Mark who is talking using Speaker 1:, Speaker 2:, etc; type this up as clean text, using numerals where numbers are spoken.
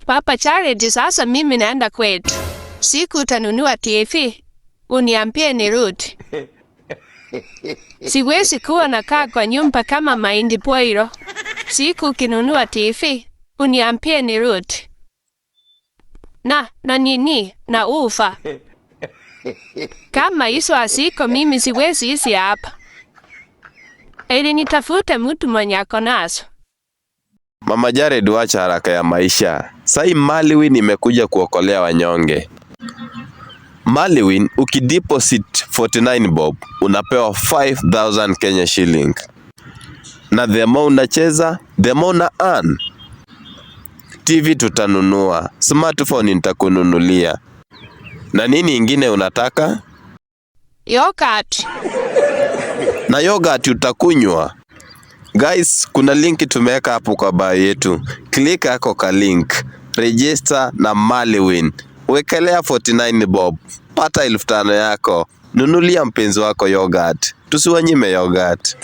Speaker 1: Papa Jared, sasa mimi naenda kwetu. Siku utanunua TV, uniambie nirudi. Siwezi kuwa nakaa kwa nyumba kama mahindi boilo. Siku ukinunua TV, uniambie nirudi. Na nini na ufa. Kama hizo haziko, mimi siwezi ishi hapa. Ili nitafute mtu mwenye ako nazo.
Speaker 2: Mama Jared, wacha haraka ya maisha. Sai Maliwin imekuja kuokolea wanyonge. Maliwin ukideposit 49 bob unapewa 5000 Kenya shilling. Na the more unacheza, the more una earn. TV tutanunua, smartphone nitakununulia. Na nini ingine unataka?
Speaker 1: Yogurt.
Speaker 2: Na yogurt utakunywa. Guys, kuna link tumeweka hapo kwa bio yetu. Click hako ka link. Register na Maliwin. Wekelea 49 bob. Pata 5,000 yako. Nunulia mpenzi wako yogurt. Tusiwanyime yogurt.